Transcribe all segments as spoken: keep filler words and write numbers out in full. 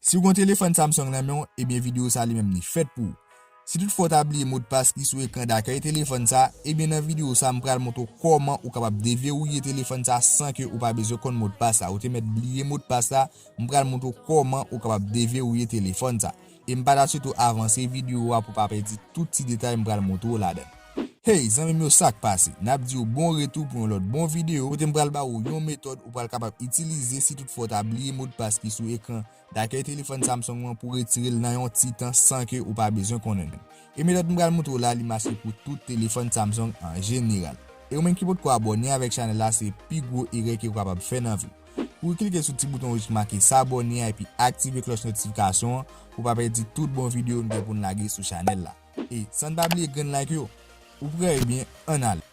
Si w gen yon telefòn Samsung nan men w, ebyen videyo sa li menm li fèt pou ou. Si toutfwa w ta bliye modpas ki sou ekran dakèy telefòn sa, ebyen nan videyo sa m pral montre w kòman ou kapab deverouye telefòn sa san ke ou pa bezwen konn modpas la. Ou te mèt bliye modpas la, m pral montre w kòman ou kapab deverouye telefòn sa. E m pa ta swete w avanse videyo a pou w pa pèdi tout ti detay m pral montre w ladan. Hey, zanmi m yo, sa k pase? N ap di w bon retou pou yon lòt bon videyo kote m pral ba ou yon metòd ou pral kapab itilize si toutfwa w ta bliye modpas ki sou ekran dakèy telefòn Samsung ou an pou retire l nan yon ti tan san ke ou pa bezwen konnen l. E metòd m pral montre w la, li mache pou tout telefòn Samsung an jeneral. E ou menm ki potko abòne avèk chanèl la, se pi gwo erè ke w kapab fè nan vi w. Kouri klike sou ti bouton wouj ki make s'abonner a epi aktive klòch notifikasyon an pou w pa pèdi tout bon videyo nou gen pou n lage sou chanèl la. E san n pa bliye grenn like yo, ou prè, ebyen, ann ale.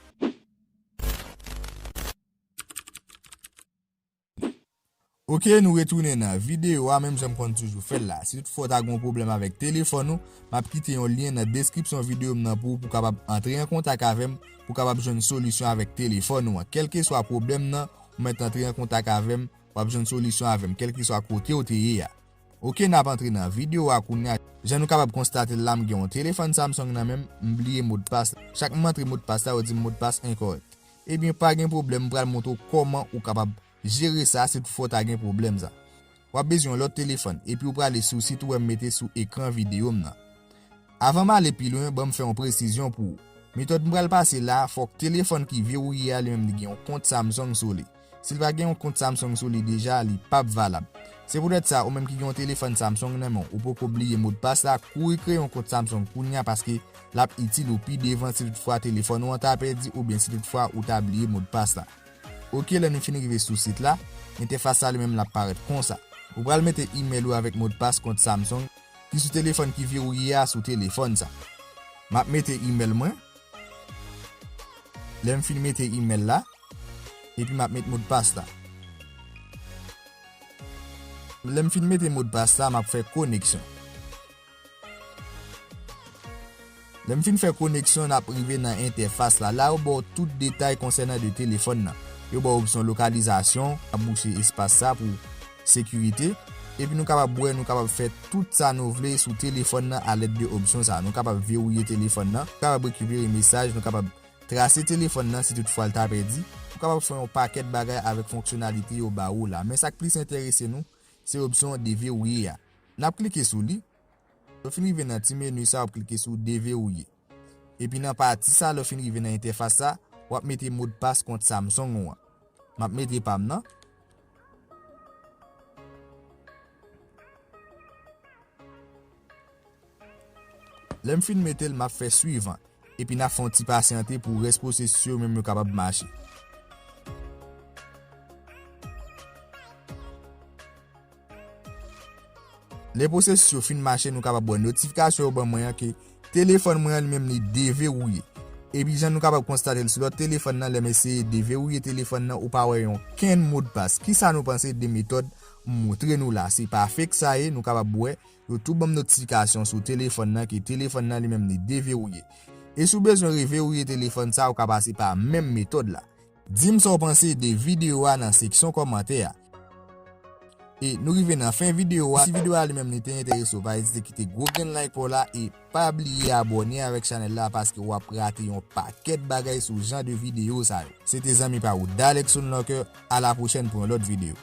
Ok, nou retounen nan videyo a, menm jan m konn toujou fè l la. Si toutfwa w ta gen yon pwoblèm avèk telefòn ou, m ap kite yon lyen nan deskripsyon videyo m nan pou ou, pou w kapab antre an kontak avè m, pou w kapab jwenn solisyon avèk telefòn ou an. Kèlkeswa pwoblèm nan, ou mèt antre an kontak avè m, w ap jwenn solisyon avè m, kèlkeswa kote w te ye a. Ok, n ap antre nan videyo a kounye a. Jan nou kapab konstate l la, m gen yon telefòn Samsung nan men m, m bliye modpas la. Chak m antre modpas la, yo di m modpas enkòrèk. Ebyen, pa gen pwoblèm, m pral montre w kòman ou kapab jere sa si toutfwa w ta gen pwoblèm sa. W ap bezwen yon lòt telefòn, epi w prale sou sit ou wè m mete sou ekran videyo m nan. Avan m ale pi lwen, ban m fè yon presizyon pou ou. Metòd m pral pase la, fòk telefòn ki verouye a li menm li gen yon kont Samsung sou li. Si l pa gen yon kont Samsung sou li deja, li p ap valab. Se poutèt sa, ou menm ki gen yon telefòn Samsung nan men w, ou poko bliye modpas la, kouri kreye yon kont Samsung kounye a paske l ap itil ou pi devan si toutfwa telefòn ou an ta pèdi oubyen si toutfwa ou ta bliye modpas la. Ok, lè nou fin rive sou sit la, entèfas la li menm l ap parèt konsa. Ou pral mete imèl ou avèk modpas kont Samsung ki sou telefòn ki verouye a sou telefòn sa. M ap mete imèl mwen. Lè m fin mete imèl la, epi m ap met modpas la. Lè m fin mete modpas la, m ap fè koneksyon. Lè m fin fè koneksyon, n ap rive nan entèfas la. La, yo ba w tout detay konsènan de telefòn nan. Yo ba w opsyon lokalizasyon, ap bouche espas sa pou sekirite. Epi nou kapab wè, nou kapab fè tout sa nou vle sou telefòn nan alèd de opsyon sa. Nou kapab verouye telefòn nan, nou kapab rekipere mesaj, nou kapab trase telefòn nan si toutfwa l ta pèdi. Nou kapab fè yon pakèt bagay avèk fonksyonalite yo ba ou la. Men sa k plis enterese nou, se opsyon deverouye a. N ap klike sou li. Lè w fin rive nan ti meni sa, w ap klike sou deverouye. Epi nan pati sa, lè w fin rive nan entèfas sa, w ap mete modpas kont Samsung ou an. M ap mete pa m nan. Lè m fin mete l, m ap fè swivan. Epi n ap fè yon ti pasyante pou rès pwosesis yo menm yo kapab mache. Lè pwosesis yo fin mache, nou kapab wè notifikasyon yo ban mwen an ke telefòn mwen an li menm li deverouye. Epi jan nou kapab konstate l sou lòt telefòn nan, lè m eseye deverouye telefòn nan, ou pa wè yon kenn modpas. Kisa nou panse de metòd m montre nou la? Se pa fake sa ye, nou kapab wè yo tou ban m notifikasyon sou telefòn nan ke telefòn nan li menm li deverouye. E si w bezwen reverouye telefòn sa, ou ka pase pa menm metòd la. Di m sa w panse de videyo a nan seksyon kòmantè a. E nou rive nan fen videyo a. Si videyo a li menm li te enterese w, pa ezite kite gwo grenn like pa w la e pa bliye abòne avèk chanèl la paske w ap rate yon pakèt bagay sou jan de videyo sa yo. Se te zanmi pa w Dalexon Locker, a la pwochèn pou yon lòt videyo.